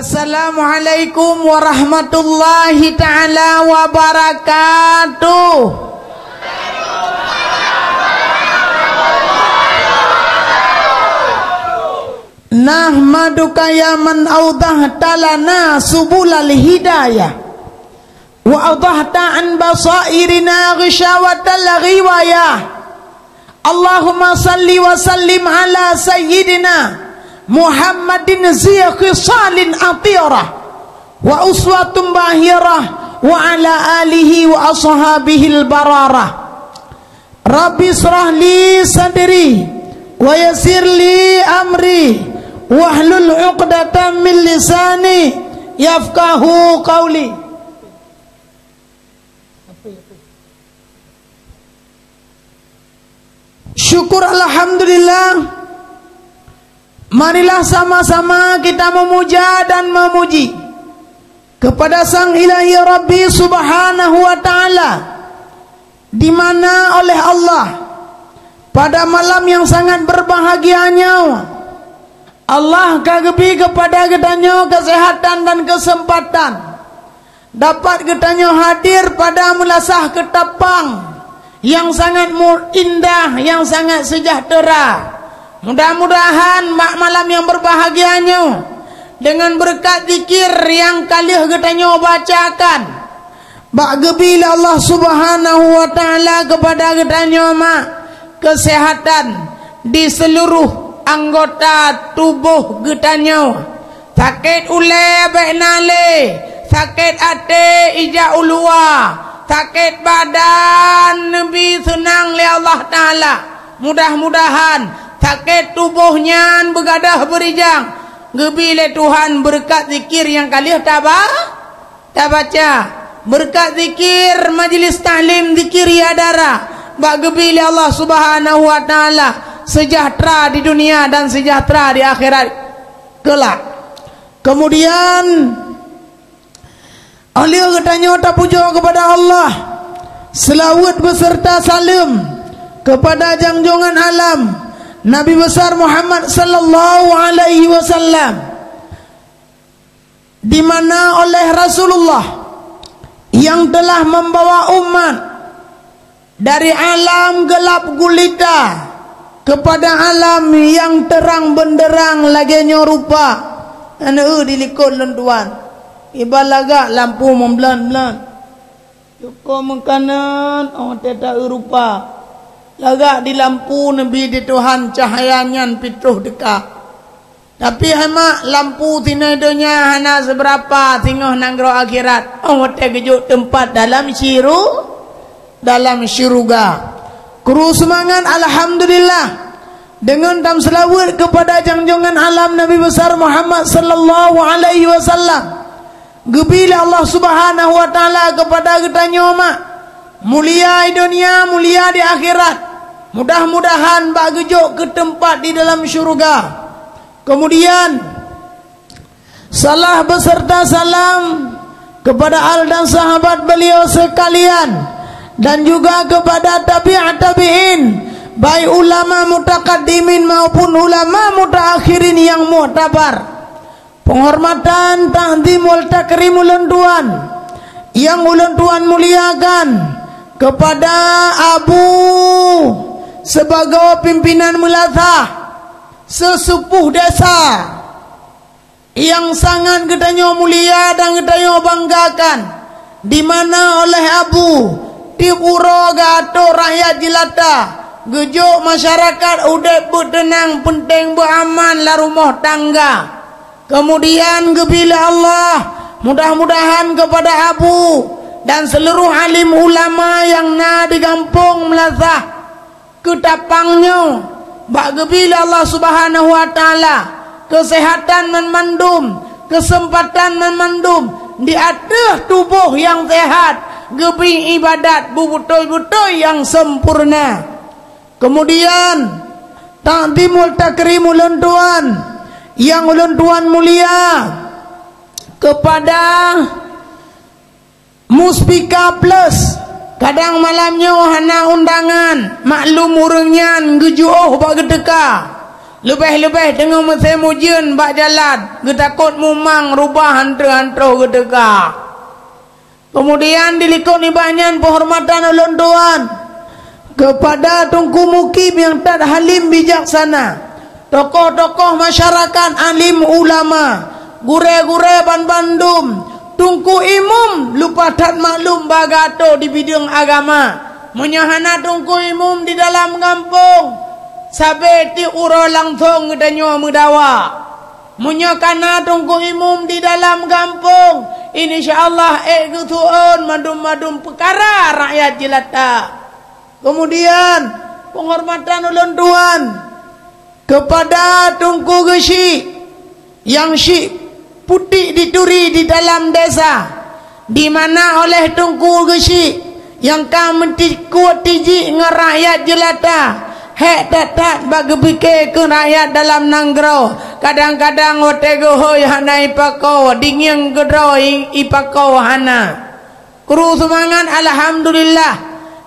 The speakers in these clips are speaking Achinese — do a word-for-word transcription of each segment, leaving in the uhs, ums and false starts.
Assalamualaikum warahmatullahi taala wabarakatuh. Nahmaduka ya man awdahta lana subulal hidayah, wa awdahta an basairina ghisyawatal ghiwayah. Allahumma salli wa sallim ala sayyidina Muhammadin zi khisalin athirah, wa uswatun bahirah, wa ala alihi wa ashabihil bararah. Rabbi israh li sadri, wa yassir li amri, wahlul uqdatam min lisani, yafqahu qauli. Syukur alhamdulillah. Marilah sama-sama kita memuja dan memuji kepada Sang Ilahi Rabbi Subhanahu wa Ta'ala, di mana oleh Allah, pada malam yang sangat berbahagia nyoe, Allah ka geubri keupada geutanyoe keuseuhatan dan keuseumpatan dapat geutanyoe hadir pada meulasah keutapang nyang sangat mu-, indah, nyang sangat seujahteura. Mudah-mudahan bak malam nyang beurbahagia nyoe, deungon beureukat zikir nyang ka lheueh geutanyoe bacakan, bak geubri lé Allah Subhanahu wa Ta'ala keupada geutanyoe mak keuseuhatan di seuluruh anggota tuboh geutanyoe. Sakét ulée bék na lé, sakét até ija u luwa, sakét badan neubi seunang lé Allah Ta'ala. Mudah-mudahan sakét tuboh nyan beugadoh beurijang, geubri lé Tuhan beureukat zikir nyang ka lheueh taba-, tabaca, beureukat zikir majlis taklim zikir ya dara, bak geubri lé Allah Subhanahu wa Ta'ala seujahteura di dunia dan seujahteura di akhirat keulak. Keumudian, óh lheueh geutanyoe tapujoe keupada Allah, seulaweuet beuseurta saleuem keupada janjongan alam, Nabi Besar Muhammad sallallahu alaihi wasallam, di mana oleh Rasulullah nyang telah membawa umat dari alam gelap gulita keupada alam nyang teurang beunderang lagée nyoe rupa. Aneuk di likot lôn tuan, iba lagak lampu meublan-blan. Syukoe meukanan, oh, teuta rupa. Lagak di lampu neubi di Tuhan cahya nyan pitroh teuka. Tapi hai mak, lampu tinai donya hana seubeurapa singoh nanggroe akhirat. Oh, watée geujok teumpat dalam syuru-, dalam syeuruga. Kru seumangat, alhamdulillah. Deungon tam seulaweuet keupada janjongan alam Nabi Besar Muhammad sallallahu alaihi wasallam. Geubri lé Allah Subhanahu wa Ta'ala keupada geutanyoe mak mulia di donya, mulia di akhirat. Mudah-mudahan bak geujok keu teumpat di dalam syeuruga. Keumudian, salah beuseurta salam keupada al dan sahabat beuliau seukalian dan juga keupada tabi'ut tabi'in, baik ulama mutakaddimin maupun ulama mutaakhirin nyang muktabar. Peunghormatan, takzim wal takrim ulôn tuan nyang ulôn tuan muliakan keupada Abu sibagoe pimpinan meulasah, seuseupôh desa nyang sangat geutanyoe mulia dan geutanyoe banggakan, di mana oleh Abu tieb uroe geuatoe rakyat jeulata, geujok masyarakat udeb beuteunang, peunteng beuaman lam rumoh tangga. Keumudian geubri lé Allah, mudah-mudahan keupada Abu dan seuluruh alim ulama nyang na di gampông meulasah, keu tapang nyoe, bak geubri lé Allah Subhanahu wa Ta'ala keuseuhatan banmandum, keuseumpatan banmandum di ateueh tuboh nyang seuhat, geubri iébadat beubeutôi-beutôi nyang seumpurna. Keumudian, takzim wal takrim ulôn tuan nyang ulôn tuan mulia keupada Muspika Plus, kadang malam nyoe hana undangan, maklum ureuëng nyan geujiôh bak geuteuka. Leubeh-leubeh teungoh musém ujeuen bak jalan, geutakot mumang rubah han troh-han troh geuteuka. Keumudian dilikot nibak nyan peuhormatan ulôn tuan keupada Teungku Mukim nyang that halim bijaksana, tokoh-tokoh masyarakat, alim ulama, gurée-gurée banbandum, Teungku Imum lumpah that maklum bagato di bideueng agama. Meunyoe hana Teungku Imum di dalam gampông, sabe tieb uroe langsong geutanyoe meudawa. Meunyoe kana Teungku Imum di dalam gampông, insya Allah ék geusu'on mandum-mandum peukara rakyat jeulata. Keumudian, peuhormatan ulôn tuan keupada Teungku Geuchik nyang chik putéh dituri di dalam desa, di mana oleh Teungku Geuchik nyang ka meutikot tijik ngon rakyat jeulata, hék that-that bak geupike keu rakyat dalam nanggroe. Kadang-kadang watée geuhôi hana ipakoe, dingieng keudroe i-, ipakoe hana. Kru seumangat, alhamdulillah,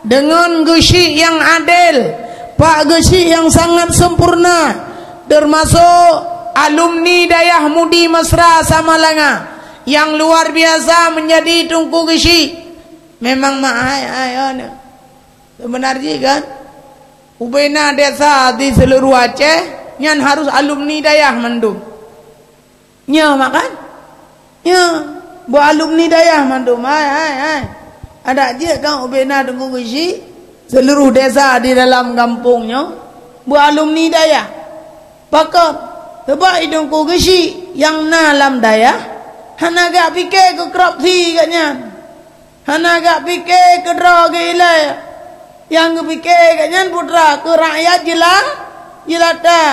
deungon geuchik nyang adil, pak geuchik nyang sangat sempurna, teumasok alumni Dayah Mudi Mesra Samalanga nyang luar biasa meunjadi Teungku Geuchik. Memang meuhai-hai aneuk. Seubeuna jih kan, ubena desa di seuluruh Aceh nyan harus alumni dayah mandum. Nyoe mak kan? Nyoe, beualumni dayah mandum. Hai, hai, hai. Adak jeuet kan ubena Teungku Geuchik, seuluruh desa di dalam gampông nyoe beualumni dayah. Pakon? Sabab i Teungku Geuchik nyang na lam dayah, hana geupike keu korupsi gobnyan. Hana geupike keudroe geuilée. Nyang geupike gobnyan putra keu rakyat jeula-, jeulata.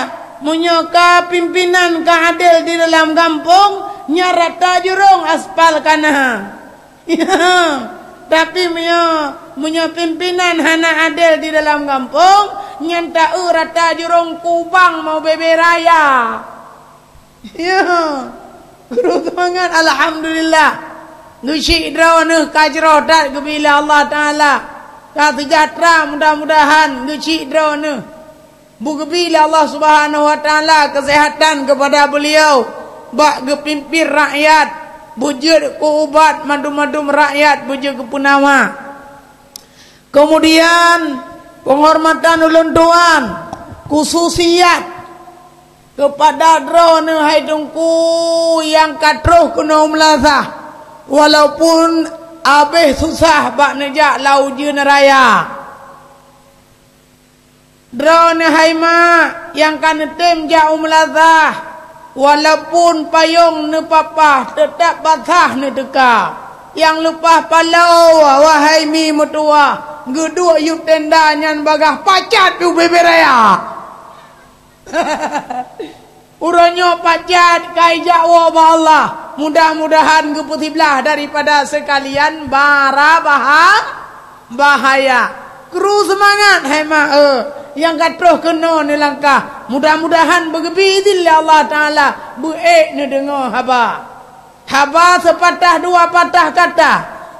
Meunyoe ka pimpinan ka adil di dalam gampông, nyan rata jurông aspal ka na. Tapi meunyoe, meunyoe pimpinan hana adil di dalam gampông, nyan taeu rata jurông kubang mau bebe raya. Ya, kru seumangat, alhamdulillah. Geuchik droeneuh ka jroh that geubri lé Allah Taala. Ka seujahteura, mudah-mudahan geuchik droeneuh beugeubri lé Allah Subhanahu wa Taala keuseuhatan keupada beuliau bak geupimpin rakyat, beujeuet keu ubat mandum-mandum rakyat beujeuet keu peunawa. Keumudian, peunghormatan ulôn tuan khususiat keupada droeneuh hai Teungku nyang ka troh keunoe u Meulaza, walaupun abéh susah bak neujak lam ujeuen raya. Droeneuh hai mak nyang ka neutem jak u Meulaza, walaupun payong neupapah, teutab basah neuteuka. Nyang leupah paloe, wahai mi meutuwah, geuduek yub tenda nyan bagaih pacat yub bebe raya. Uroe nyoe pacat ka ijak woe bak Allah. Mudah-mudahan geupeusiblah daripada seukalian bara baha-, bahaya. Kru seumangat hai mak, eh, nyang ka troh keunoe neulangkah. Mudah-mudahan beugeubri idhin lé Allah Taala beuék neudeungoe haba. Haba seupatah dua patah kata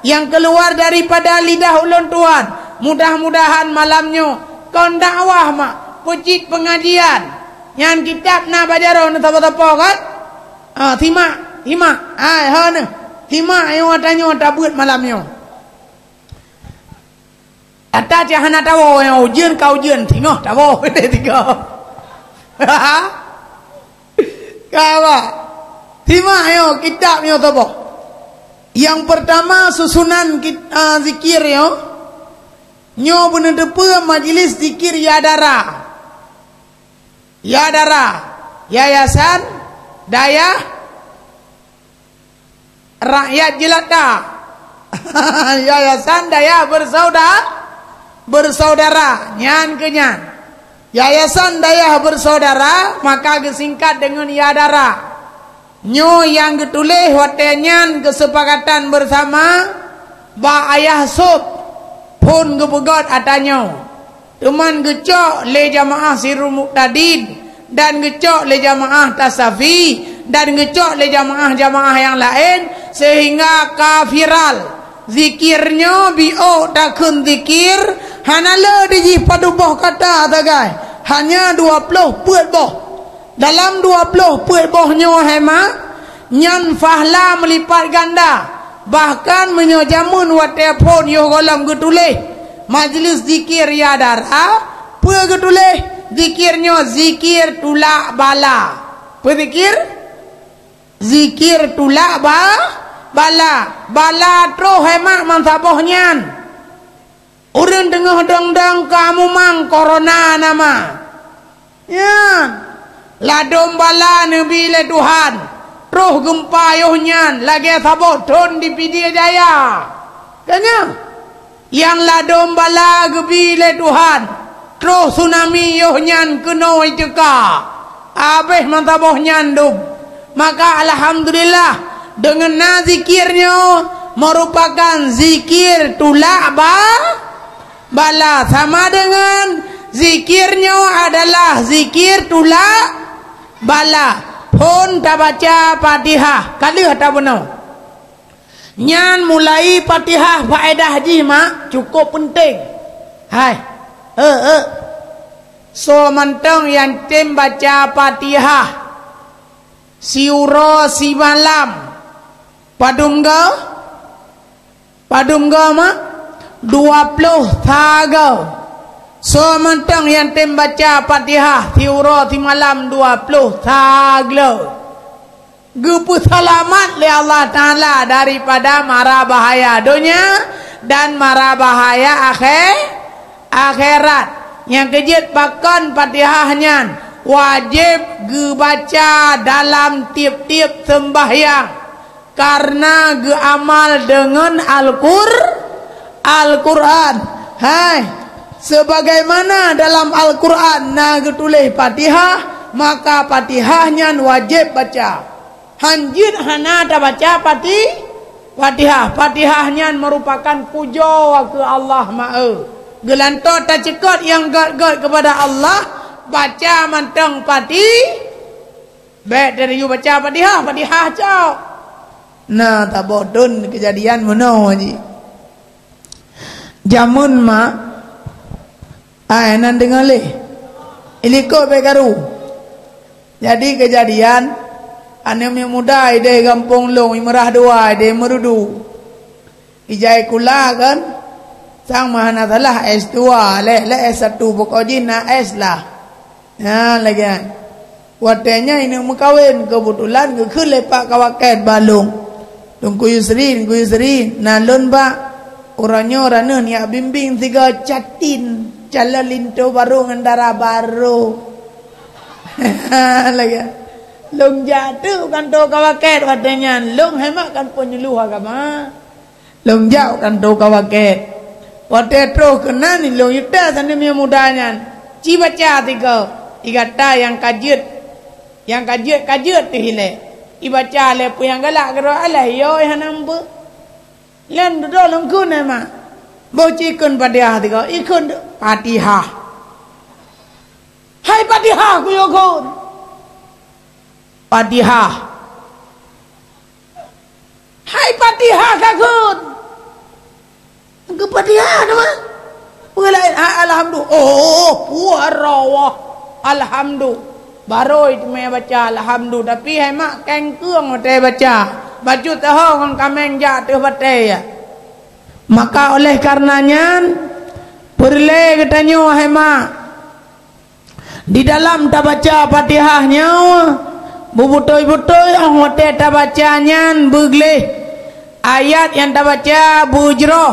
nyang keuluar daripada lidah ulôn tuan, mudah-mudahan malam nyoe kon dakwah mak, peucit peungajian. Nyan kitab na bak jaroe neusapo-sapo kan? Ah, simak, simak. Hai, ho neuh. Simak nyang ata nyoe tabeuet malam nyoe. Ata cit hana tawoe, nyang ujeuen ka ujeuen, singoh tawoe, tiga. Ka ba. Simak nyoe, kitab nyoe saboh. Nyang peurtama susunan kit-, ah, zikir nyoe. Nyoe beuneuteupeu majlis zikir ya dara. Ya dara. Yayasan Dayah Rakyat Jelata. Yayasan Dayah Bersauda-, Bersaudara, nyan keuh nyan. Yayasan Dayah Bersaudara, maka geusingkat deungon YADARA. Nyoe nyang geutuléh watée nyan keusepakatan beusama bak ayah sôb phon geupeugét ata nyoe. Teuma geucok lé jamaah Sirul Muqtadin dan geucok lé jamaah Tasafi dan geucok lé jamaah-jamaah nyang laén, seuhingga ka viral. Zikir nyoe biôk takheun zikir, hana le dijih padub boh kata sagai, hanya dua ploh peuet boh. Dalam dua ploh peuet boh nyoe hai mak, nyan fahla meulipat ganda. Bahkan meunyoe jameun watée phon yoh gohlom geutuléh, majlis zikir ya dara, peue geutuléh? Zikir nyoe zikir tulak bala. Peue zikir? Zikir tulak ba-, bala. Bala troh hai mak meusaboh nyan. Ureuëng teungoh dong-dong keu amumang korona nama. Nyan, ladom bala neubi lé Tuhan, troh geumpa yoh nyan lagée saboh thon di Pidie Jaya. Ka nyan, nyang ladom bala geubi lé Tuhan, troh tsunami yoh nyan keunoe teuka. Abéh meusaboh nyan dum. Maka alhamdulillah, deungon na zikir nyoe meurupakan zikir tulak ba-, bala, sama deungon zikir nyoe adalah zikir tulak bala. Phon tabaca Fatihah, ka lheueh tabunoe. Nyan mulai Fatihah faedah jih mak cukup peunteng. Hai. Eh, eh. Soe mantong nyang tem baca Fatihah siuroe simalam, padum go? Padum go mak? Dua ploh sa go. Soe mantong nyang tem baca Fatihah siuroe simalam dua ploh sa go, geupeuseulamat lé Allah Taala daripada mara bahaya donya dan mara bahaya akhé-, akhirat. Nyang keujeuet pakon Fatihah nyan wajéb geubaca dalam tieb-tieb seumbahyang, kareuna geuamal deungon Al-Qur-, Al-Qur'an. Hai, sebagaimana dalam Al-Qur'an na geutuléh Fatihah, maka Fatihah nyan wajéb baca. Hanjeuet hana tabaca Fati-, Fatihah. Fatihah nyan meurupakan pujoe keu Allah Mahe. Geulantoe taceukot nyang gét-gét keupada Allah, baca mantong Fati-, bék teuh yue baca Fatihah, Fatihah cok. Na saboh thon keujadian meunoe jih. Jameun mak, ai nan deungoe lé. Ilikot bék karu. Jadi keujadian, aneuk miet muda ideh gampông lôn, imeurah dua, ideh Meurudu. Ijai kula kan, sang mah hana salah S dua, lé, lé S satu, pokok jih na S lah. Nyan lagée nyan. Watée nyan ineuk meukawen, keubeutulan geukheun lé Pak Kawakét bak lôn. Teungku Yusri, Teungku Yusri, na lôn bak uroe nyoe raneun jak bimbéng sigoe catin, calon linto barô ngon dara barô. Lagée. Lôn jak teuk kantô Kawakét watée nyan, lôn hai mak kan penyuluh agama. Lôn jak u kantô Kawakét. Watée troh keunan lôn yue tes aneuk miet muda nyan. Ci baca sigoe, i gata nyang ka jeuet, nyang ka jeuet, ka jeuet teuh ilée. Ibaca lé peue nyang galak keudroe alah, yôi hana meupeue. Lôn dudoe lôn kheun hai mak. Boh ci kheun Fatihah sigoe, ikheun Fatihah. Hai Fatihah kuyue kheun. Fatihah. Hai Fatihah ka kheun. Keu Fatihah teuma. Peue laén? Ha, alhamdu. Oh, puara wah. Alhamdu. Barô teumé baca alhamdu, tapi hai mak kengkeung watée baca. Bacut taho ngon kaméng jak teuh batée ya. Maka oleh karena nyan, peureulée geutanyoe hai mak, di dalam tabaca Fatihah nyoe, beubutôi-butôi óh watée tabaca nyan beugleh. Ayat nyang tabaca beujroh,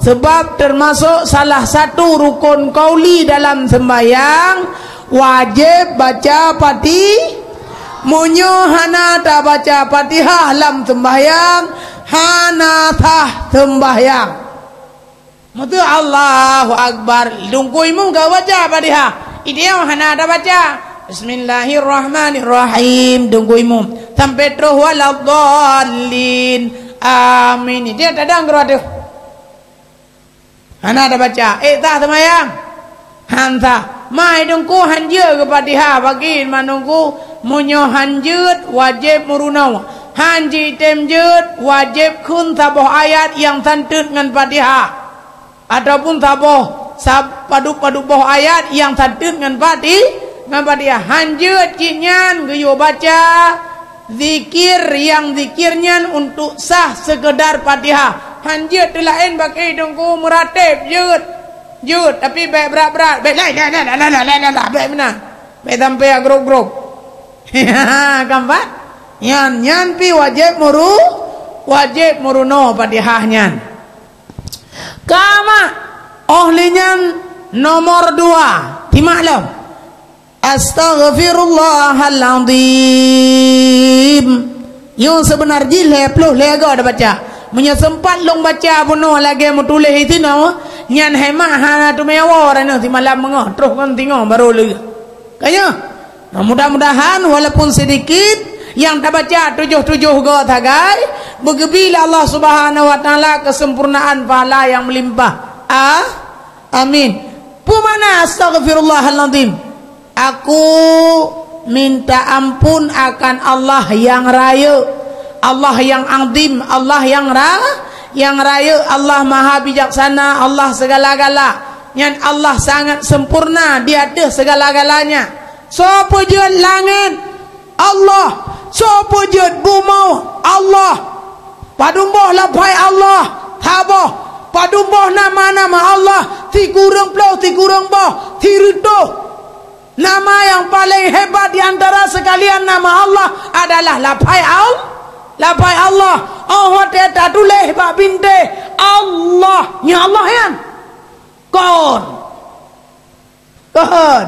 sabab teumasok salah satu rukon qauli dalam seumbahyang, wajéb baca Fati-, meunyoe hana tabaca Fatihah lam seumbahyang, hana sah seumbahyang. Meuteuk Allahu Akbar, dungkui mu ka baca Fatihah. Ideong hana tabaca. Bismillahirrahmanirrahim. Dungkui mu. Sampai troh waladdallin. Amin. Dia tadang keudroe teuh. Hana tabaca. Eh, sah seumayang? Han sah. Mai dungku hanjeuet keu Fatihah bagi manungku. Meunyoe hanjeuet, wajéb meurunoe. Han jitem jeuet, wajéb kheun saboh ayat nyang santeut ngon Fatihah. Ataupun saboh, sab-, padub-padub boh ayat nyang santeut ngon Fati-, Ngon Fatihah. Han jeuet cit nyan geuyue baca zikir nyang zikir nyan untuk sah seukeudar Fatihah. Han jeuet teulaén bak teungku meurateb, jeuet. Jeuet, tapi bèk brat-brat. Bèk la, la, la, bèk meunan. Bèk sampai grôp-grôp. Kan pat? Nyan, nyan pi wajéb meuru-, wajéb meurunoe Fatihah nyan. Ka mak, óh lheueh nyan nomor dua. Simak lom. Astaghfirullahalazim. Nyoe seubeuna jih lhèe ploh lhèe goe tabaca. Meunyoe seumpat lôn baca bunoe lagèe meutuléh sinoe, nyan hai mak hana teumé awoe droeneuh simalam beungoh, troh ngon singoh barô lheueh. Ka nyoe, mudah-mudahan walaupun sidikit nyang tabaca tujoh-tujoh goe sagai, beugeubri lé Allah Subhanahu wa Taala keuseumpurnaan pahala nyang meulimpah. A-, amin. Peue makna astaghfirullahalazim? Aku minta ampun akan Allah nyang rayeuk, Allah nyang azim, Allah nyang ra-, nyang rayeuk, Allah maha bijaksana, Allah segala-gala. Nyan Allah sangat sempurna di ateueh segala-galanya. Soe peujeuet langét? Allah. Soe peujeuet bumoe? Allah. Padum boh laphai Allah? Saboh. Padum boh nama-nama Allah? Sikureueng ploh, sikureueng boh, sireutôh. Nama nyang paleng hebat di antara seukalian nama Allah adalah laphai Al-, laphai Allah. Óh watèe tatuléh bak bintéh Allah, nyan Allah nyan. Kon. Kon.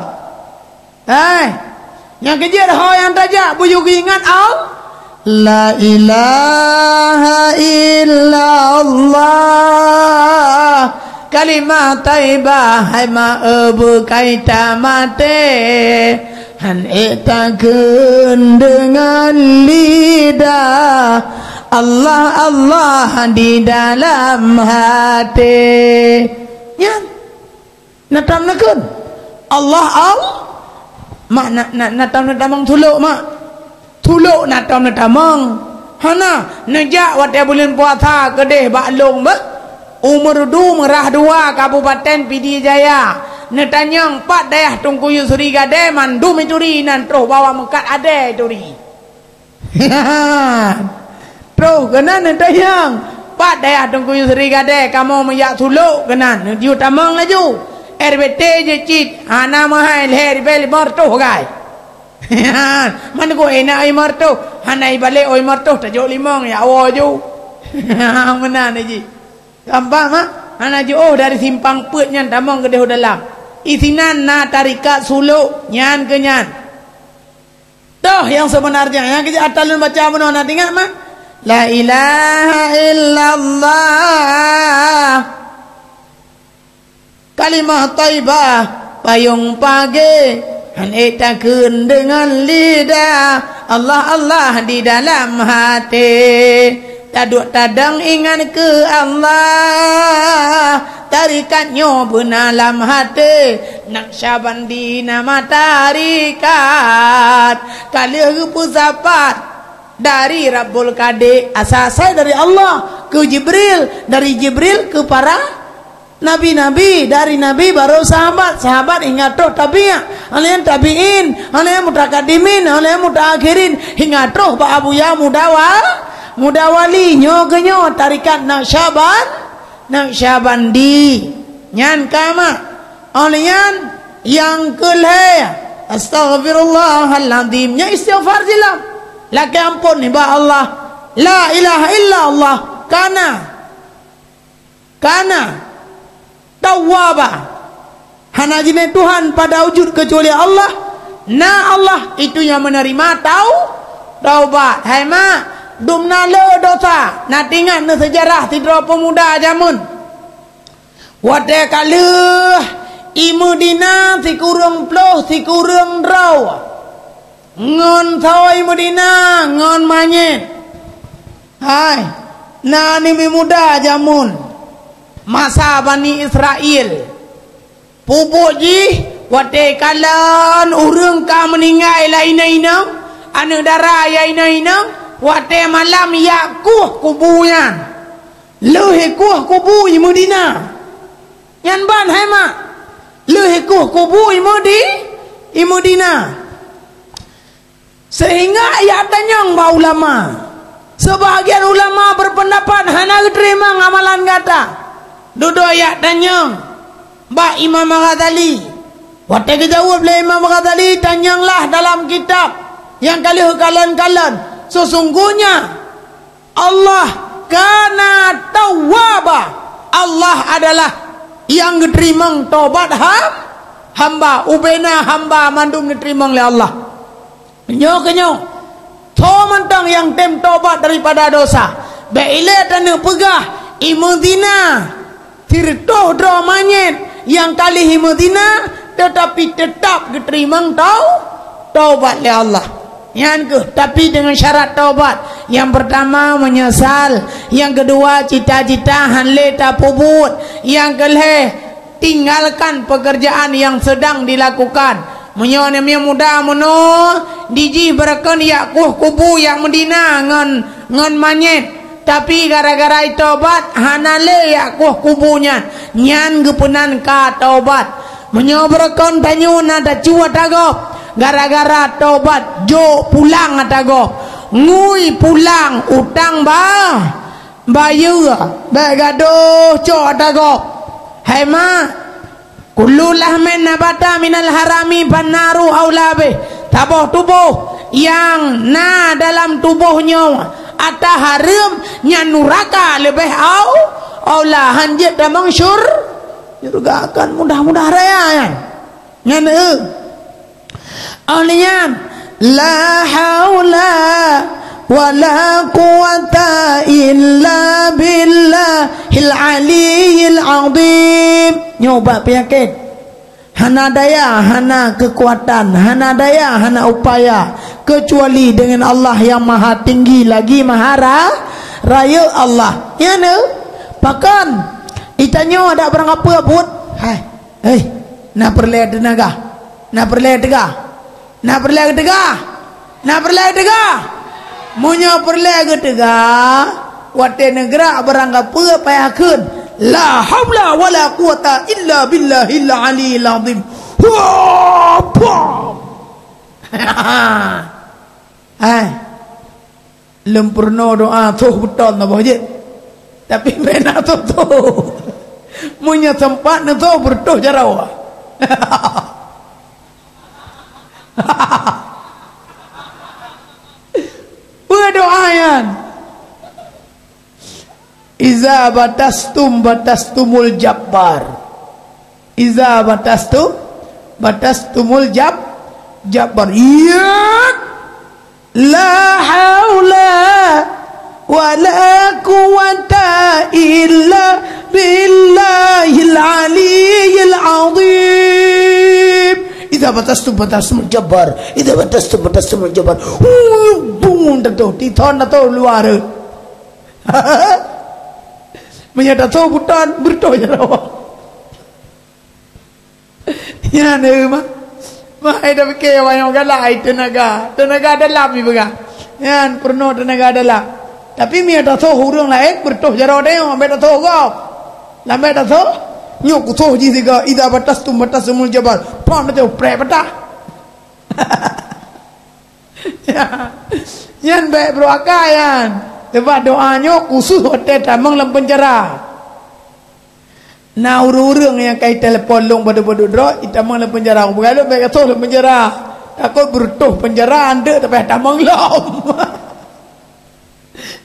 Hai. Nyang keujeuet ho nyang tajak beujeuet geuingat Al-, La ilaha illallah, kalimah thaibah hai ma-, e, beukai tamaté, han ék takheun deungon lidah, Allah, Allah di dalam haté. Nyan. Na tom neukheun, Allah, Allah. Mak na, na, na tom neutamong tulok, mak. Tulok na tom neutamong. Hana, neujak watèe buleuen puasa keudeh bak lôn beuh. U Meureudu Meurah Dua, Kabupaten Pidie Jaya. Neutanyong pat dayah Teungku Yusri Gadé, mandum ituri inan troh bawa meukat adé ituri. Troh keunan neutanyong, pat dayah Teungku Yusri Gadé kamoe meujak tulok keunan, neujeuet tamong laju. R B T jeuet cit, hana meuhai lhèe ribèe limong reutôh gai. Man ku énak oi meureutoh, hana ibalek oi meureutoh tajok limong ya awoe ju. Meunan jih. Gampang, ha? Hana jiôh dari Simpang Peuet nyan tamong keudeh u dalam. Isinan na tarikat suluk nyan keu nyan. Toh nyang seubeunarnya, nyang keu ata lôn baca bunoe na teuingat mah? La ilaha illallah. Kalimah thaibah payong pagée, han ék takheun deungon lidah, Allah, Allah di dalam haté. Taduek tadong ingat keu Allah, tarikat nyoe beuna lam haté. Naqsyabandi nama tarikat, ka lheueh geupeusapat dari Rabbul Qadir, asai-asai dari Allah keu Jibril, dari Jibril keu para nabi-nabi, dari nabi barô sahabat, sahabat hingga troh tabi', hana nyan tabi'in, hana nyan mutakadimin, hana nyan mutaakhirin, hingga troh bak Abuya Mudawa-, Mudawali. Nyoe keuh nyoe tarikat Naqsyaban-, Naqsyabandi. Nyan ka mak. Óh lheueh nyan nyang keu lhée, astaghfirullahalazim. Nyan istighfar jih lom. Lakée amphon nibak Allah. La ilaha illallah. Kana. Kana tawwaba, hana jinoe Tuhan pada wujud keucuali Allah. Na Allah, itu nyang meuneurima tau-, taubat. Hai mak, dum na le dosa. Na teuingat neuseujarah sidroe peumuda jameun. Watée ka lheueh i Meudina sikureueng ploh sikureueng droe. Ngon sawoe Meudina ngon manyét. Hai, na aneuk muda jameun masa Bani Israel. Pupuk jih watée kalon ureuëng ka meuninggai lam inong-inong, aneuk dara nyang inong-inong, watée malam jak kueh kubu nyan. Lheueh kueh kubu i Meudina. Nyan ban hai mak. Lheueh kueh kubu i Meudi-, I Madinah. Sehingga yak tanyong bak ulama. Sebahagian ulama berpendapat hana geuteurimong amalan gata. Dudoe yak tanyong bak Imam Ghazali. Watée geujaweueb lé Imam Ghazali, tanyonglah dalam kitab nyang ka lheueh kalon-kalon. Sesungguhnya Allah kana tawwaba. Allah adalah nyang geuteurimong tobat ham-, hamba. Ubena hamba mandum geuteurimong lé Allah. Nyoe keuh nyoe, soe mantong nyang tem tobat daripada dosa. Bék ilée taneuk peugah, i meuzina, sireutôh droe manyét nyang ka lheueh i meuzina, teutapi teutap geuteurimong tau-, taubat lé Allah. Nyan keuh, tapi deungon syarat taubat. Nyang peurtama, meunyeusal. Nyang keudua, cita-cita han lé tapeubuet. Nyang keulhée, tinggalkan pekerjaan yang sedang dilakukan. Meunyoe aneuk muda meunoe, dijih beureukan yak kueh kubu yak meudina ngon, ngon manyét, tapi gara-gara itobat hana lé yak kueh kubu nyan, nyan geupeunan ka tobat. Meunyoe beureukan tanyoe na tacue ata gob, gara-gara tobat jok pulang ata gob, ngui pulang utang ba-, bayeue, bék gadôh cok ata gob. Hai mak, kullu lahmin nabata minal harami fannaru aula bih. Saboh tuboh nyang na dalam tuboh nyoe ata hareuem, nyan nuraka leubeh au-, aula, han jeuet tamong syur-, syurga. Kan mudah-mudah raya nyan. Nyan, eh. Óh lheueh nyan, la haula wala quwwata illa billahil aliyyil azim. Nyoe ubat peunyakét. Hana daya, hana keukuatan, hana daya, hana upaya, keucuali deungon Allah nyang Maha Tinggi lagi Maha Ra-, Rayeuk Allah. Nyan, eh. Pakon? Itanyoe adak barang kapeue buet? Hai. Hei, na peureulée teunaga? Na peureulée teuga? Na peureulée teuga? Na peureulée teuga? Meunyoe peureulée geuteuga, watée neugrak barang kapeue payah kheun, "La haula wala quwwata illa billahil aliyil azim." Wah, pam! Hai. Lôn peurunoe doa soh beuton saboh jeuet. Tapi bék na soh-soh. Meunyoe seumpat neusoh, beureutôh jaroe. Peue doa nyan? Iza batastum batastumul jabbar. Iza batastum batastumul jab-, jabbar. Iya. La haula wala quwwata illa billahil aliyyil azim. Idza batastum batastumul jabbar. Idza batastum batastumul jabbar. Hu, bung, tatoh, tithon, tatoh luar. Meunyoe tatoh buton, beureutôh jaroe. Nyan, eh, mah. Mah, eh, tapike awak nyoe galak, eh, teunaga. Teunaga dalam ipeugah. Nyan, peurunoe teunaga dalam. Tapi meunyoe tasoh ureuëng laén, beureutôh jaroe tanyoe, bék tasoh gob. Lam bék tasoh, nyoe kusoh jih sigoe, idza batastum batastumul jabbar. Pam, tasoh prek patah. Nyan bék beureuakai nyan. Sebab doa nyoe khusus watée tamong lam peunjara. Na ureuëng-ureuëng nyang ka itelepon lôn padub-padub droe, itamong lam peunjara. Bukan lôn bék atoh lam peunjara. Takot beureutôh peunjara, andeuk tapi tamong lom.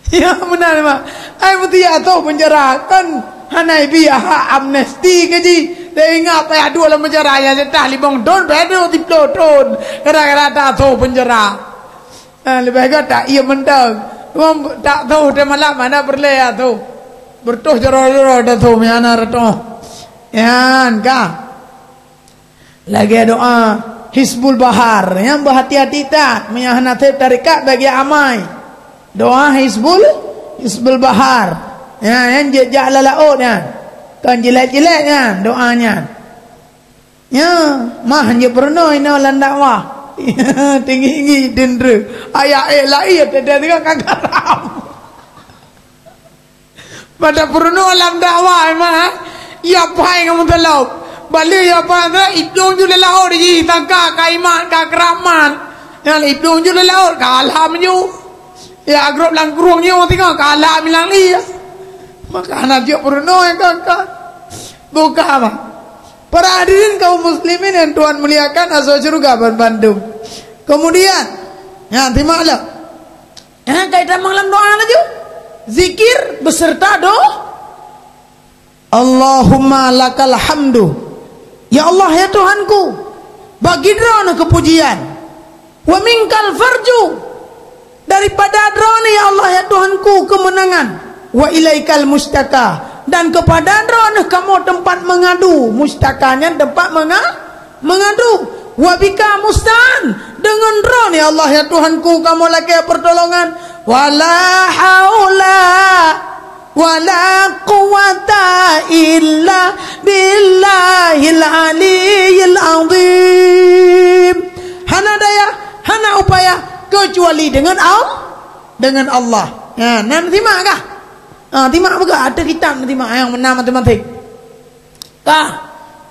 Ya, meunan, Mak. Ai meusti atoh peunjara, kan hana ibi hak amnesti ke jih. Teuingat payah dua lam peunjara, nyang jatah limong thon, payah dua siplôh thon. Gara-gara tak atoh peunjara. Ha, leubeh gét tak ié mantong. Cuma tak tôh teuh malam, hana peureulée ya tôh. Beureutôh jaroe-jaroe dah tôh, meuhana reutôh. Nyan ka. Lagée doa Hizbul Bahar. Nyan beuhati-hati that. Meunyo hana sép tarekat bagi amai. Doa Hizbul, Hizbul Bahar. Nyan, nyan jeuet jak lam laôt nyan. Kon jilet-jilet nyan, doa nyan. Nyan, mah jeuet peurunoe inoe lam dakwah. Tinggi-tinggi dendera. Ayat ék lahé teudeungoe ka garam. Pada peurunoe lam dakwah, mah, ya pai ngon meuteulop. Balik ya apa tu, idong ju lé laôt ji, sangka ka iman, ka keuramat. Nyan idong ju lé laôt, ka alam ju. Ya, grob lam krueng nyoe tengok, ka alam ilang li. Maka hana jok peurunoe nyang ka, ka. Buka apa? Para hadirin kaum muslimin yang Tuhan muliakan, asoe syurga ban bandum. Kemudian, ya, simak lah. Ya, kaitan lam doa laju. Zikir beserta do-, Allahumma lakal hamdu. Ya Allah, ya Tuhanku, bagi Droeneuh keupujian. Wa minkal farju. Daripada Droeneuh, ya Allah, ya Tuhanku, keumeunangan. Wa ilaikal mustaka. Dan keupada Droeneuh kamoe teumpat meungadu. Mustaka nyan teumpat meunga-, meungadu. Wa bika musta'an. Deungon Droeneuh, ya Allah, ya Tuhanku, kamoe lakée peurtolongan. Wala haula wala quwwata illa billahil aliyyil azim. Hana daya, hana upaya, keucuali deungon Al-, deungon Allah. Ya, nan simak kah? Ha, simak buka, ada kitab nan simak nyang meunan matematik. Ka.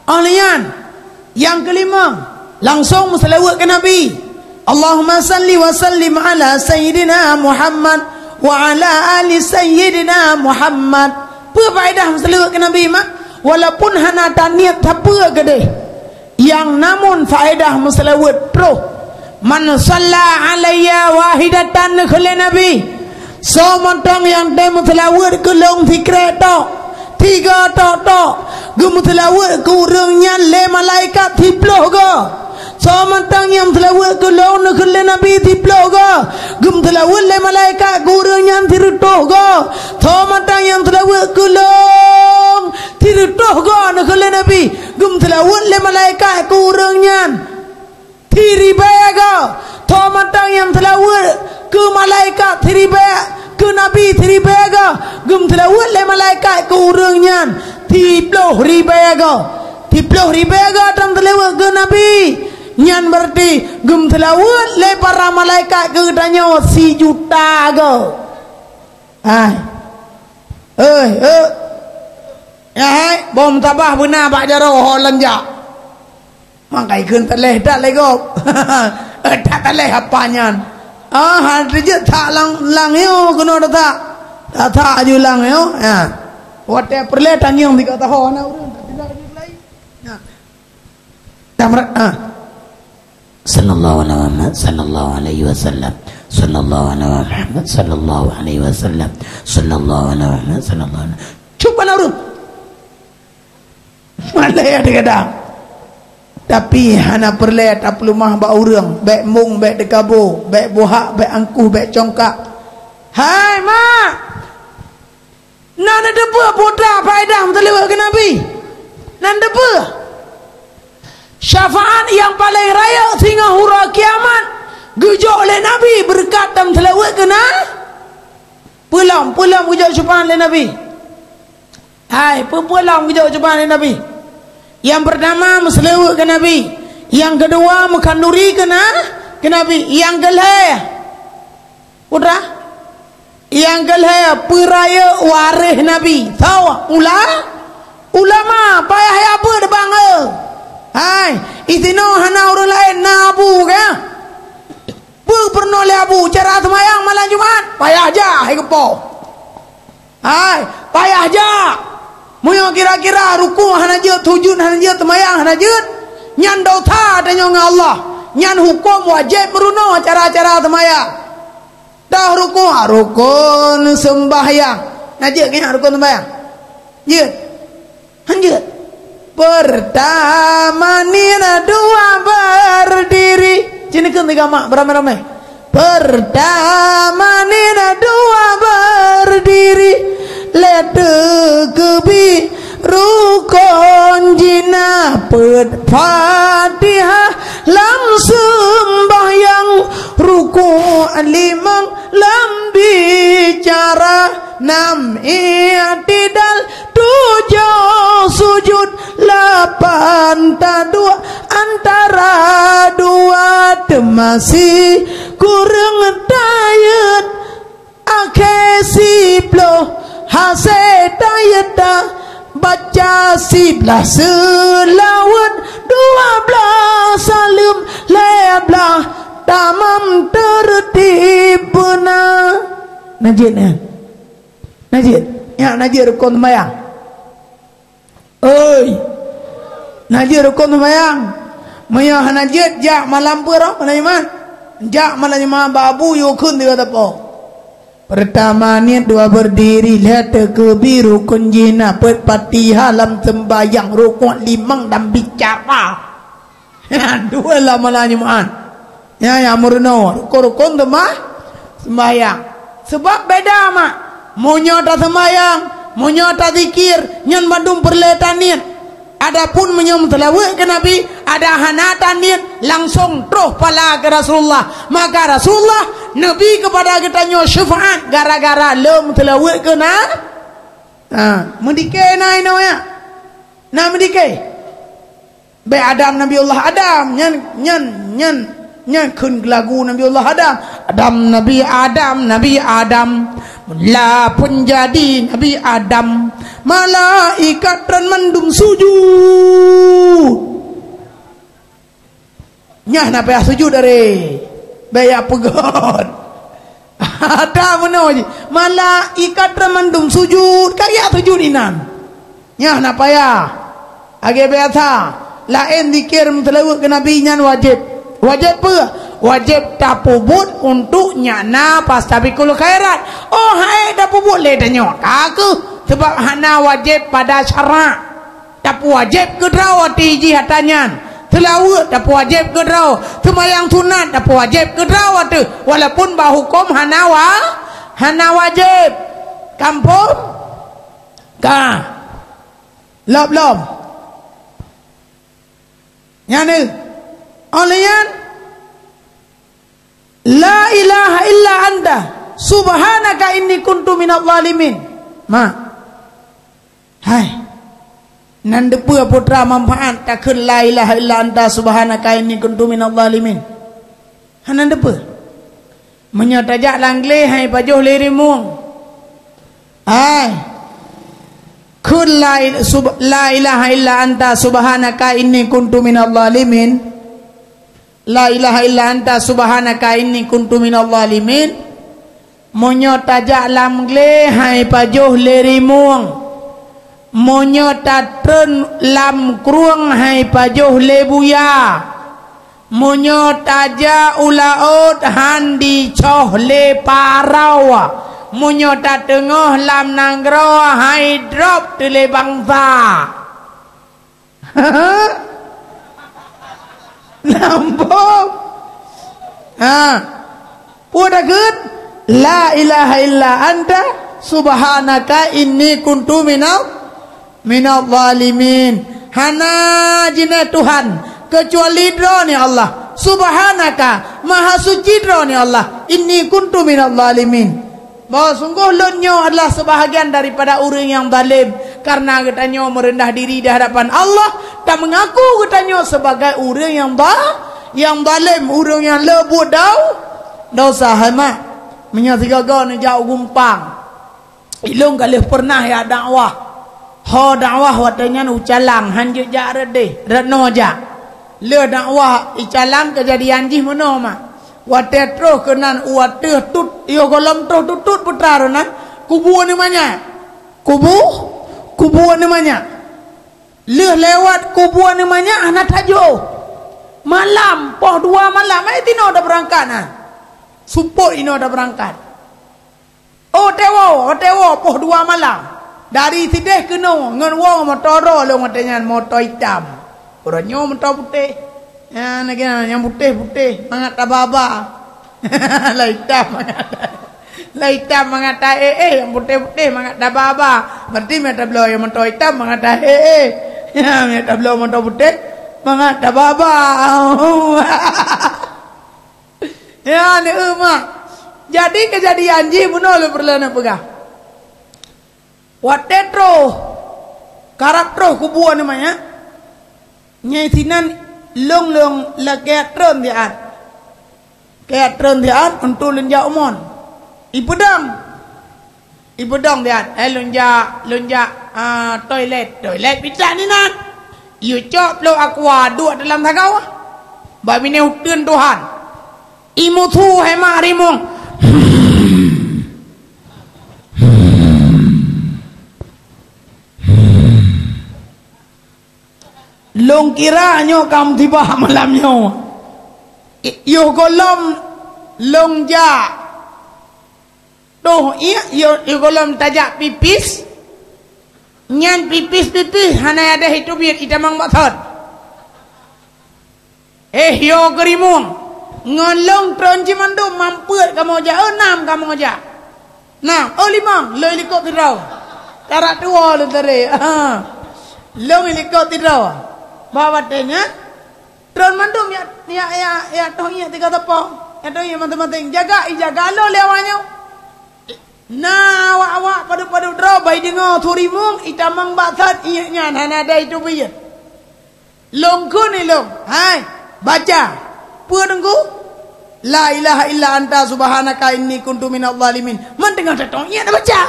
Óh lheueh nyan, nyang keulimong, langsong meuseulaweuet keu Nabi. Allahumma salli wa sallim ala Sayyidina Muhammad wa ala ali Sayyidina Muhammad. Peue faedah meuseulaweuet keu Nabi, mak? Walaupun hana taniet sapeue keudeh, nyang namun faedah meuseulaweuet troh. Man shalla alayya wahidatan, kheun lé Nabi, soe mantong nyang tém meuseulaweuet keu lôn sikrek tok, tiga tok-tok, geumeuseulaweuet keu ureuëng nyan lé malaikat siploh goe. Soe mantong nyang meuseulaweuet keu lôn, kheun lé Nabi, siploh goe, geumeuseulaweuet lé malaikat keu ureuëng nyan sireutôh goe. Soe mantong nyang meuseulaweuet keu lôn sireutôh goe, kheun lé Nabi, geumeuseulaweuet lé malaikat keu ureuëng nyan siribée goe. Soe mantong nyang seulaweuet keu malaikat siribée, keu Nabi siribée goe, geumeuseulaweuet lé malaikat keu ureuëng nyan siploh ribée goe. Siploh ribée goe tan seulaweuet keu Nabi, nyan beurati geumeuseulaweuet lé para malaikat keu geutanyoe sijuta goe. Hai. Hei, hei. Ya, hai, bom tabah beuna bak jaroe ho lanja. Mangkai kheun taléh that lé gob. Eh, that taléh apa nyan? Ah, han teujeuet that lang, lang nyoe keunoe that. That that aju lang nyoe. Ya. Watée peureulée tanyong tiga tahun na ureuëng tak tinggal di lain. Ya. Tamrat, ah. Sallallahu ala Muhammad, sallallahu alaihi wasallam. Sallallahu ala Muhammad, sallallahu alaihi wasallam. Sallallahu ala Muhammad, sallallahu ala. Cuba na ureuëng. Malée ada kadang. Tapi hana peureulée tapeuleumah bak ureuëng, bék mong, bék deukabo, bék buhak, bék angkuh, bék congkak. Hai mak! Na neuteupeue peue that faedah meuseulaweuet keu Nabi? Na neuteupeue? Syafaat nyang paleng rayeuk singoh uroe kiamat geujok lé Nabi beureukat dan meuseulaweuet keu na. Peulom, peulom geujok syafaat lé Nabi. Hai, peue-peue lom geujok syafaat lé Nabi. Nyang peurtama meuseulaweuet keu Nabi. Nyang keudua meukhanduri keu na, keu Nabi. Nyang keulhée, putra, nyang keulhée peurayeuk waréh Nabi. Soe? Ula-, ulama, payah ya beuet bang, eh. Hai, isinoe hana ureuëng laén na abu kah? Peue peurunoe lé abu cara seumayang malam Jumat? Payah jak hai keupoh. Hai, payah jak. Meunyoe kira-kira rukuk hana jeuet, sujud hana jeuet, seumayang hana jeuet, nyan dosa tanyoe ngon Allah. Nyan huköm wajéb meurunoe cara-cara seumayang. Toh rukuk, rukun seumbahyang. Na jeuet keu nyan rukun seumbahyang? Jeuet. Lanjut. Pertama nira dua berdiri. Sini kan tiga mak beramai-ramai. Pertama nira dua berdiri. Lé teukeubi rukon jina peuet Fatihah lam seumbahyang rukuk limong lam bicara nam i'tidal tujoh sujud, lapan taduek antara dua teumasih kureueng tayeuet, akhé siploh hasé tayeuet ta Baca siblaih seulaweuet, dua blaih saleuem, lhée blaih tamam teurtib beuna. Na jeuet nyan? Na jeuet? Nyan na jeuet rukon seumayang. Oi. Na jeuet rukon seumayang. Meunyoe hana jeuet, jak malam peue rot, malam Jumat. Jak malam Jumat bak Abu, yue kheun tiga teupeu. Peurtama niet, dua beurdiri, lhée teukeubi, rukon jih na peuet, Fatihah lam seumbahyang, rukon limong dan bicara. Dua lam malam Jumat. Nyan nyang meurunoe, rukon-rukon seumah-, seumbahyang. Seubab beda, mak. Meunyoe taseumbahyang, meunyoe tazikir, nyan bandum peureulée taniet. Adapun meunyoe meuseulaweuet keu Nabi, adak hana taniet, langsong troh pala keu Rasulullah. Maka Rasulullah neubi keupada geutanyoe syeufaat gara-gara lom seulaweuet keu Na-, ha, meudike na inoe nyan. Na meudike. Bék Adam Nabiullah Adam, nyan, nyan, nyan, nyan kheun lagu Nabiullah Adam. Adam Nabi Adam, Nabi Adam. Mula pun jadi Nabi Adam, malaikat ran mandum sujud. Nyan na payah sujud aré. Bék jak peugét. Ada meunoe jih. Malaikat ran mandum sujud, ka jak sujud inan. Nyan na payah. Lagée biasa, laén zikir meuseulaweuet keu Nabi nyan wajéb. Wajéb peue? Wajéb tapeubuet untuk nyak na fastabiqul khairat. Oh, hai tapeubuet lé tanyoe. Ka kheueh, seubab hana wajéb pada syarak. Tapeuwajéb keudroe watée jih ata nyan. Seulaweuet tapeuwajéb keudroe. Seumayang sunat tapeuwajéb keudroe watée. Walaupun bak huköm hana wa-, hana wajéb. Kampung? Ka. Lom-lom. Nyan neu. Óh lheueh nyan, "La ilaha illa anta, subhanaka inni kuntu minadh dhalimin." Ma. Hai. Nan deupeue putra manfaat takheun "La ilaha illa anta, subhanaka inni kuntu minadh dhalimin"? Hana deupeue. Meunyoe tajak lam glé hai pajoh lé rimueng. Hai. Kheun la il-, sub-, "La ilaha illa anta subhanaka inni kuntu minadh dhalimin." "La ilaha illa anta subhanaka inni kuntu minadh dhalimin." Meunyoe tajak lam glé hai pajoh lé rimueng. Meunyoe tatreun lam krueng hai pajoh lé buya. Meunyoe tajak u laôt han jicoh lé parau. Meunyoe tateungoh lam nanggroe hai drop teulé bansa. Nambong. Ha. Peue takheun? "La ilaha illa anta subhanaka inni kuntu minal, minal zalimin." Hana jinoe Tuhan keucuali Droeneuh Allah. Subhanaka, maha suci Droeneuh Allah. Inni kuntu minal zalimin. Bahwa sunggoh lôn nyoe adalah seubahgian daripada ureuëng nyang zalém. Kareuna geutanyoe meureundah diri di hadapan Allah, tameungaku geutanyoe sibagai ureuëng nyang za-, nyang zalém, ureuëng nyang le buet dau-, dosa. Hai mak, meunyoe sigoe-goe neujak u gumpang, ilôn ka lheueh peureunah jak dakwah. Ho dakwah watée nyan u Calang, han jeuet jak rot deh, rot noe jak. Lheueh dakwah i Calang keujadian jih meunoe mak. Watée troh keunan u ateueh tut, yoh gohlom troh tut-tut putra roh nan, kubu aneuk manyak. Kubu, kubu aneuk manyak. Lheueh lewat kubu aneuk manyak hana tajoh. Malam, poh dua malam, eh, tinoe tabeurangkat na. Supot inoe tabeurangkat. Oh, tewo, oh, tewo, poh dua malam. Dari sideh keunoe ngon woe moto droe lôn watée nyan, moto itam. Uroe nyoe moto putéh. Nyan lagée nyan, nyang putéh-putéh mangat taba-ba. Lah itam mangat. Lah itam mangat ta-éh-éh, nyang putéh-putéh mangat taba-ba. Berarti mita bloe nyang moto itam mangat ta-éh-éh. Mita bloe moto putéh mangat taba-ba. Ya, ni, eh, mak. Jadi, keujadian jih bunoe lôn peureulée neupeugah. Watée troh, karab troh kubu aneuk manyak, nyang sinan lôn-lôn lakée treun siat. Kée treun siat untuk lôn jak u mon. Ipeudong. Ipeudong siat, eh, lôn jak, lôn jak, ah, toilet. Toilet bitak ni nan. Yue cok plôk aqua duek dalam sagoe. Bak binéh uteuen Tuhan. Imusu hai mak rimueng. Lôn kira nyoe ka musibah malam nyoe. I-, yoh gohlom lôn jak. Toh iék, yoh, yoh gohlom tajak pipis. Nyan pipis-pipis hana yadeh iteubiet itamong bak thon. Eh, yo geurimueng. Ngon lôn tron cit mandum, mampeuet kamoe jak, eu, nam kamoe jak. Nam, eu, limong, lôn ilikot sidroe. Tarak tuwo lôn tadi. Lôn ilikot sidroe. Bak watèe nyan, tron mandum yak, yak, yak, yak toh iék tiga teupông. Yak toh iék maséng-maséng. Jaga, ijaga lôn lé awak nyoe. Na awak-awak padub-padub droe bai deungoe su rimueng itamong bak thon iék nyan hana dai teubiet. Lôn kheun ilôn, "Hai, baca." "Peue Teungku?" "La ilaha illa anta subhanaka inni kuntu minadh dhalimin." Man teungoh tatong iék na baca.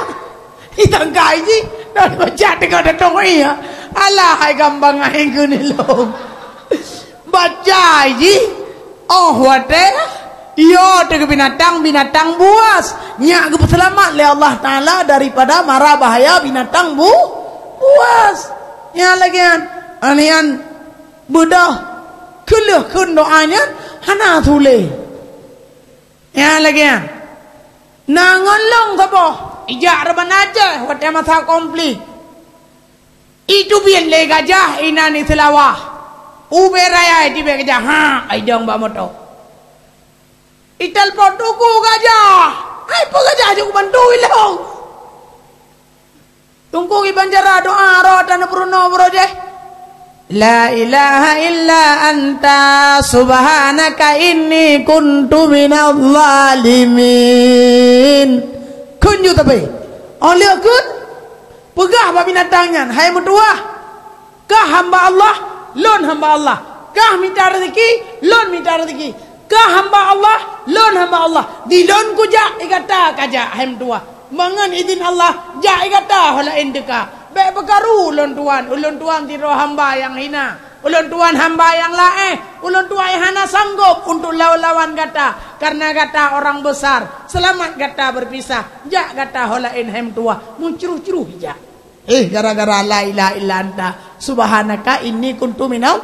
Itangkai jih, na baca teungoh tatong iék. Alah hai gampang hai kheun ilôn. Baca jih, oh watèe, yo teuk binatang, binatang buas. Nyak geupeuseulamat lé Allah Taala daripada mara bahaya binatang bu-, buas. Nyan lagèe nyan. Anian Beudôh, keu lheueh kheun doa nyan hana sulet. Nyan lagèe nyan. Na ngon lôn saboh, ijak reuban Aceh watèe masa konflik. Iteubiet lé gajah inan i Seulawah. Ubé raya iteubiet gajah, ha, idong bak moto. Itelepon teungku gajah. Hai peue gajah jeuet kubantu ilôn. Teungku kiban cara doa roh taneuh peurunoe baroe jih. La ilaha illa anta subhanaka inni kuntu minadh dhalimin. Kheun ju tapi. Óh lheueh kheun, peugah bak binatang nyan, "Hai meutuwah, kah hamba Allah, lôn hamba Allah. Kah mita reuzeki, lôn mita reuzeki. Kah hamba Allah, lôn hamba Allah. Di lôn kujak, i gata kajak, hai meutuwah. Meungon idhin Allah, jak i gata ho laén teuka. Bèk peukaru ulôn tuan, ulôn tuan sidroe hamba nyang hina. Ulôn tuan hamba nyang laén, ulôn tuan nyang hana sanggop untuk lawan-lawan gata, karena gata orang besar. Selamat gata berpisah, jak gata ho laén, hai meutuwah." Meucruh-cruh jak. Eh, gara-gara la ilaha illa anta subhanaka inni kuntu minadh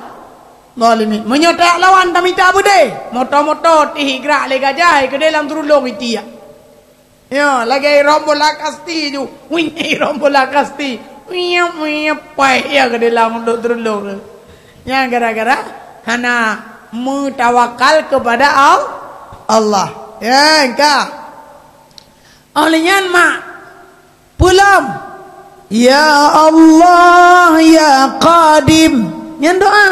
dhalimin. Meunyoe tajak lawan tamita beudé, moto-moto tih igrak lé gajah, keudéh lam teurulông itiak. Nyoe lagèe rombola kasti ju. Wih, rombola kasti. Wih, wih, pai ya keudéh lam teurulông. Nyan gara-gara hana meutawakal kepada Al-, Allah. Ya, engka. Óh lheueh nyan mak Peulom. Ya Allah, ya Qadim. Nyan doa.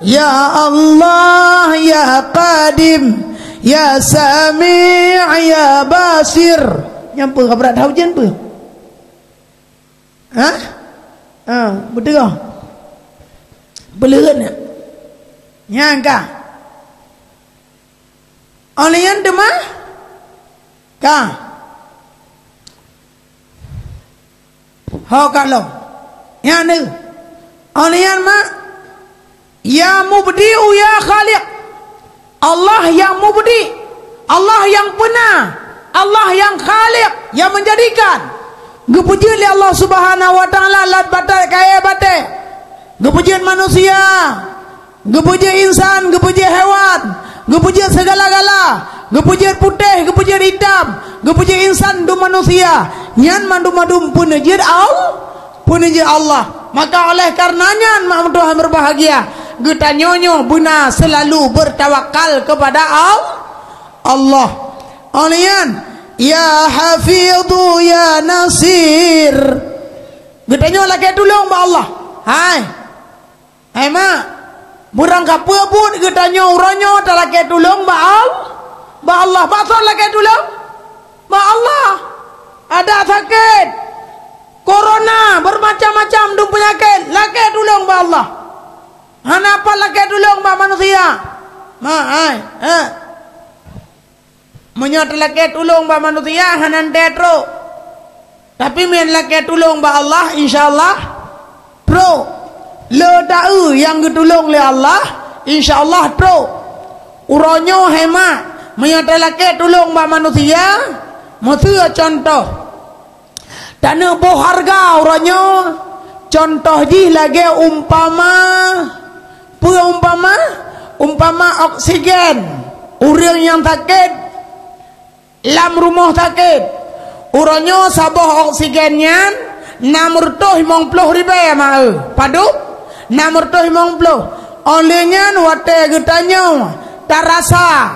Ya Allah, ya Qadim. Ya Sami', ya Basir. Nyan peue, ka brat that ujeuen peue? Hah? Ha, beuteugoh. Peuleuheut nyan. Nyan ka. Óh lheueh nyan teuma ka. Ho ka lom. Nyan deuh. Óh lheueh nyan mak, ya mubdi'u ya khaliq. Allah nyang mubdi', Allah nyang peuna, Allah nyang khaliq, nyang meunjadikan. Geupeujeuet lé Allah Subhanahu wa Taala lat batèe kayèe batèe. Geupeujeuet manusia. Geupeujeuet insan, geupeujeuet hewan, geupeujeuet seugala-gala, geupeujeuet putéh, geupeujeuet itam, geupeujeuet insan dum manusia. Nyan mandum-mandum peuneujeuet Al-, peuneujeuet Allah. Maka oleh karena nyan, mak meutuah berbahagia, geutanyoe nyoe beuna seulalu bertawakal kepada Al-, Allah. Oleh nyan, ya Hafidhu, ya Nasir. Geutanyoe lakèe tulông bak Allah. Hai. Hai mak, beurangkapeue buet geutanyoe uroe nyoe talakèe tulông bak Al-, bak Allah. Bak soe lakèe tulông? Bak Allah. Adak sakét, korona, bermacam-macam dum peunyakét, lakèe tulông bak Allah. Hana pat lakèe tulông bak manusia. Mak, hai, ha. Meunyoe talakèe tulông bak manusia, hana teutrok. Tapi meunyo lakée tulông bak Allah, insya Allah trok. Le taeu nyang geutulông lé Allah, insya Allah trok. Uroe nyoe hemat, meunyo talakée tulông bak manusia, meuseu contoh. Taneuk boh hareuga uroe nyoe, contoh jih lagée umpama, peue umpama? Umpama oksigen. Ureuëng nyang sakét lam rumoh sakét, uroe nyoe saboh oksigen nyan nam reutôh limong ploh ribée, ma-e. Padub? Nam reutôh limong ploh. Óh lheueh nyan watée geutanyoe tarasa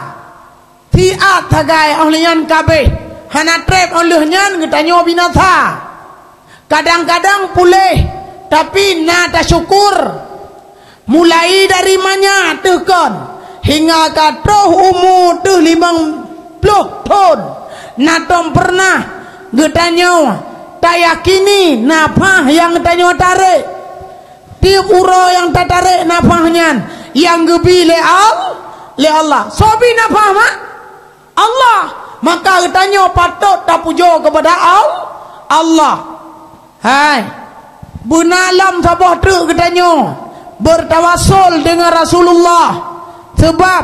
siat sagai, óh lheueh nyan ka abéh, hana treb, óh lheueh nyan geutanyoe binasa. Kadang-kadang puléh, tapi na tasyukur. Mulai dari manyak teuh kon, hingga ka troh umu teuh limong ploh thon, na tom peureunah geutanyoe tayakini nafah nyang geutanyoe tarek. Tieb uroe nyang tatarek nafah nyan nyang geubi lé Al-, lé Allah. Soe bi nafah, mak? Allah. Maka geutanyoe patot tapujoe keupada Al-, Allah. Hai, beuna lom saboh treuk geutanyoe beurtawasul deungon Rasulullah. Sabab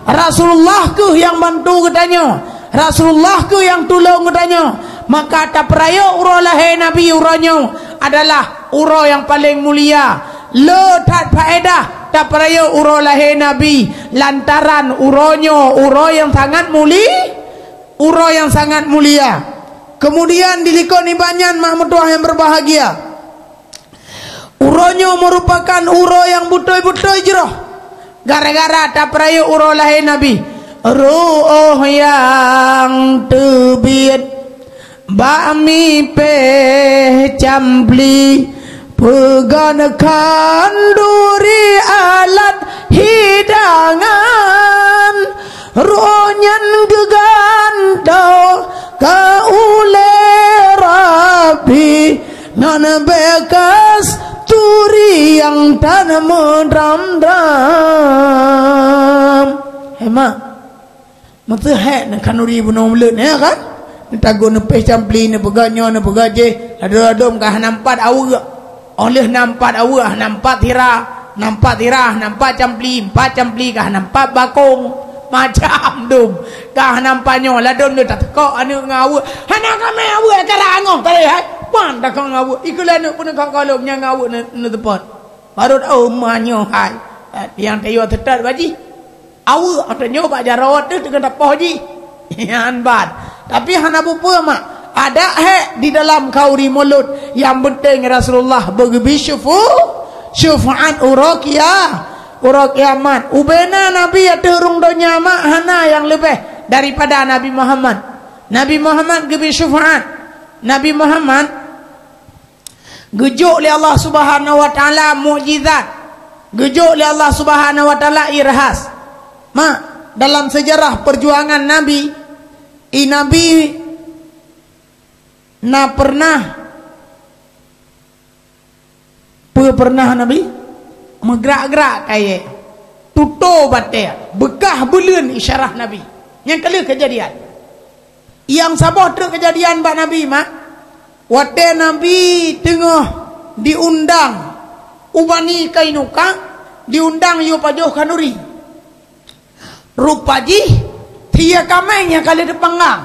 Rasulullah kheueh nyang bantu geutanyoe, Rasulullah kheueh nyang tulông geutanyoe. Maka tapeurayeuk uroe lahé Nabi uroe nyoe adalah uroe nyang paleng mulia. Le that faedah tapeurayeuk uroe lahé Nabi, lantaran uroe nyoe uroe nyang sangat muli-, uroe nyang sangat mulia. Kemudian dilikot nibak nyan, mak meutuah nyang berbahagia, uroe nyoe meurupakan uroe nyang beutôi-beutôi jroh gara-gara tapeurayeuk uroe lahé Nabi. Ru'oh nyang teubiet bak mipéh campli, peugon khanduri alat hidangan, roh nyan geugantoe keu ulée Rabbi ngon beukas turi nyang tan meudram-dram. Hemat. Meuseuhek na khanduri bunoe mulod, ya kan? Neutagun neupéh campli, neupeugah nyoe, neupeugah jéh, ladôm-ladôm ka hana meupat aweuek. Óh lheueh na meupat aweuek, hana meupat sira, na meupat sira, hana meupat campli, meupat campli ka hana meupat bakong. Macam dum. Ka hana meupat nyoe, ladôm nyoe tateukok aneuk ngon aweuek. Hana kamé aweuek, cara angoh tadi, hai. Pan takok ngon aweuek. Ikeu lé aneuk peuneukok golom nyang ngon aweuek neu-, neuteupot. Barô tahu ma nyoe hai. Eh, nyang tayue teutot bak jih. Aweuek ata nyoe bak jaroe teuh teungoh tapoh jih. Nyan ban. Tapi hana bupeue mak. Adak hék di dalam khanduri mulod, nyang penting Rasulullah beugeubi syufu-, syufaat uroe kia-, uroe kiamat. Ubena Nabi ateueh rhueng donya mak hana nyang leubeh daripada Nabi Muhammad. Nabi Muhammad geubi syufaat. Nabi Muhammad geujok lé Allah Subhanahu wa Taala mukjizat, geujok lé Allah Subhanahu wa Taala irhas. Mak, dalam seujarah peujuangan Nabi, i Nabi na peureunah, peue peureunah Nabi? Meugrak-grak kayée, tutoe batée, beukah buleuen isyarah Nabi. Nyang ka lheueh keujadian. Nyang saboh treuk keujadian bak Nabi, mak. Watée Nabi teungoh diundang u Bani Kainuka, diundang yue pajoh khanduri. Rupa jih, sie kaméng nyang ka lheueh teupanggang.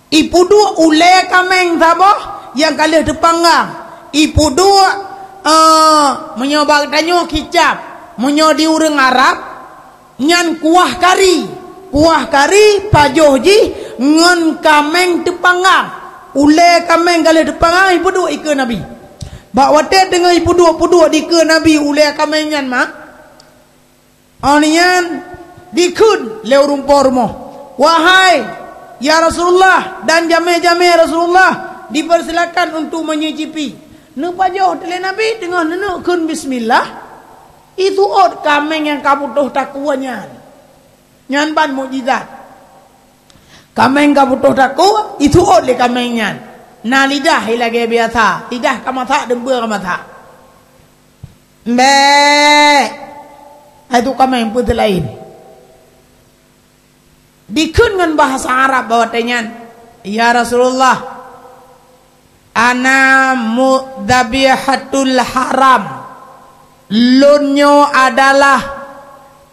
Ipeuduek ulée kaméng saboh nyang ka lheueh teupanggang. Ipeuduek, eh, meunyoe bak tanyoe kicap, meunyoe di ureuëng Arab, nyan kuah kari. Kuah kari pajoh jih ngon kaméng teupanggang. Ulée kaméng ka lheueh teupanggang, ipeuduek ikeue Nabi. Bak watée teungoh ipeuduek-peuduek dikeue Nabi ulée kaméng nyan, mak, óh lheueh nyan dikheun lé ureuëng po rumoh, "Wahai, ya Rasulullah, dan jamé-jamé Rasulullah, dipersilakan untuk menyicipi." Neupajoh teulé Nabi teungoh neuneuk kheun bismillah, isuot kaméng nyang ka putôh takue nyan. Nyan ban mukjizat. Kaméng ka putôh takue, isuot lé kaméng nyan. Na lidah lagée biasa, lidah ka masak, deumbeu ka masak. Mbek! Hai tu kaméng peue teulaén. Dikheun ngon bahasa Arab bak watée nyan, "Ya Rasulullah, "Ana mu-, dzabihatul haram." Lôn nyoe adalah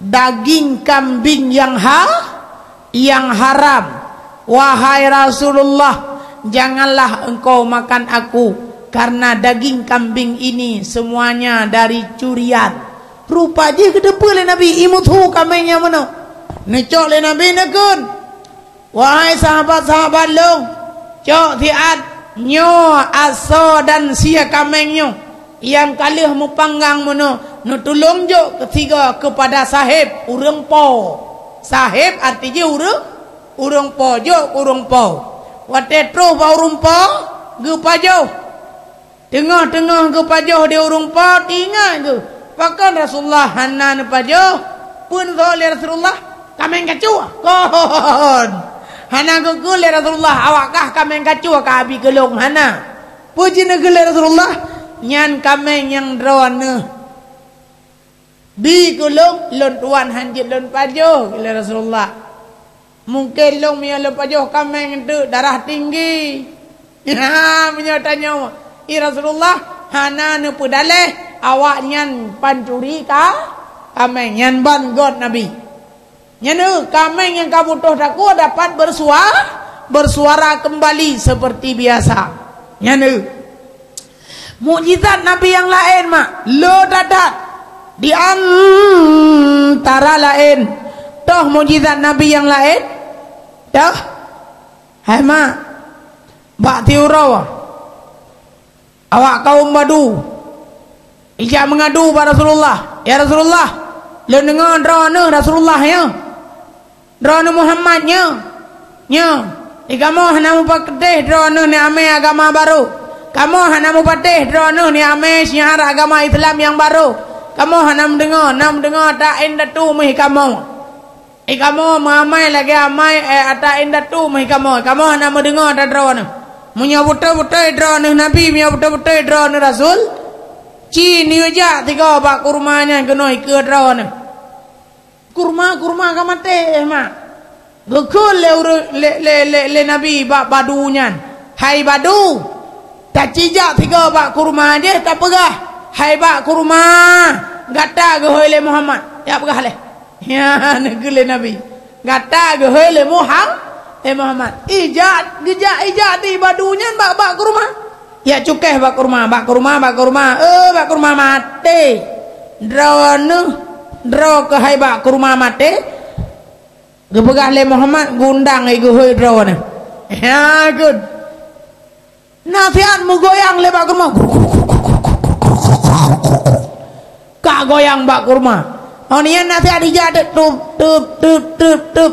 daging kambing nyang ha-, nyang haram. Wahai Rasulullah, janganlah engkau makan aku, karena daging kambing ini semuanya dari curian. Rupa jih geuteupeue lé Nabi, imut hu kameng nyang meunoe. Neucok lé Nabi neukheun, "Wahai sahabat-sahabat lôn, cok siat, nyoe asoe dan sie kameng nyoe, nyang ka lheueh meupanggang meunoe, neutulông jok keu sigoe keupada saheb, ureuëng po." Saheb arti jih ureuëng, ureuëng po, jok keu ureuëng po. Watée troh bak ureuëng po, geupajoh. Teungoh-teungoh geupajoh di ureuëng po, teuingat geuh, "Pakon Rasulullah hana neupajoh? Peue neusoe lé Rasulullah? Kameng kacue?" Kon! Hana geukheun lé Rasulullah, "Awak kah kameng kacue ka abi keu lôn," hana. Peue jih neukheun lé Rasulullah? "Nyan kameng nyang droeneuh bi keu lôn, lôn tuan hán jeuet lôn pajoh," kheun lé Rasulullah. Mungken lôn meunyoe lôn pajoh kameng teuk darah tinggi. Ha, meunyoe tanyoe, "I Rasulullah hana neupeudaleh awaknyan pancuri ka-, kameng." Nyan ban göt Nabi. Nyan eu, kameng nyang ka butôh takue dapat bersua-, bersuara kembali seperti biasa. Nyan eu. Mukjizat Nabi nyang laén, mak, le that-that. Di antara laén, toh mukjizat Nabi nyang laén? Toh? Hai, mak, bak siuroe, awak kaum Badu ijak meungadu bak Rasulullah, "Ya Rasulullah, lôn deungoe droeneuh Rasulullah nyoe." Droeneuh Muhammad nyoe, nyoe, di kamoe hana meupatéh droeneuh neuamé agama barô. Kamoe hana meupatéh droeneuh neuamé syiar agama Islam nyang barô. Kamoe hana meudeungoe, na meudeungoe ata indatu meuh kamoe. Di kamoe meuamai lagée amai, eh, ata indatu meuh kamoe. Kamoe hana meudeungoe ata droeneuh. Meunyoe beutôi-beutôi droeneuh nabi, meunyoe beutôi-beutôi droeneuh rasul, ci neujak tiga bak kurma nyan keunoe ikeue droeneuh. Kurma, kurma ka maté, eh, mak. Geukheun lé ureuëng, lé, lé, lé, lé Nabi bak badu nyan, "Hai badu, tacijak sigoe bak kurma jih tapeugah, 'Hai bak kurma, gata geuhôi lé Muhammad.'" Jak peugah lé. Nyan geukheun lé Nabi, "Gata geuhôi lé Muham-, lé Muhammad." Ijak, geujak, ijak di badu nyan bak, bak kurma. Jak cukéh bak kurma, bak kurma, bak kurma. Eh, bak kurma maté. Droeneuh, droe keuhai bak kurma maté. Geupeugah lé Muhammad, geuundang i geuhôi droeneuh. Ya, good. Nasihat meugoyang lé bak kurma. Ka goyang bak kurma. Oh, nyan nasihat ijak, tup, tup, tup, tup, tup.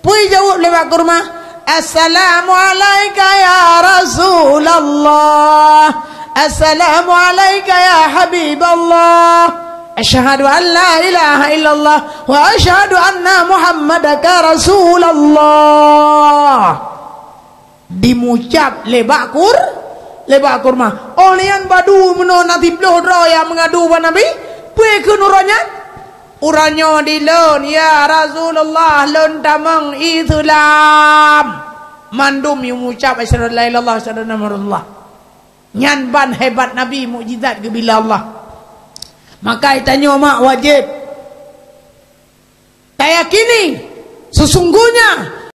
Peue jaweueb lé bak kurma? "Assalamu alaika ya Rasulullah. Assalamu alaika ya Habiballah. Asyhadu an la ilaha illallah wa asyhadu anna Muhammadaka Rasulullah." Dimucab lé bak kur-, lé bak kurma. Oh, nyan badu meunoe na siploh droe nyang meungadu bak Nabi, peue kheun uroe nyan? Uroe nyoe di lôn, ya Rasulullah, lôn tamong Islam. Mandum nyang mucab, "Asyhadu an la ilaha illallah, asyhadu anna Muhammadar Rasulullah." Nyan ban hebat Nabi, mukjizat geubila Allah. Maka tanyoe mak wajéb tayakini, sesungguhnya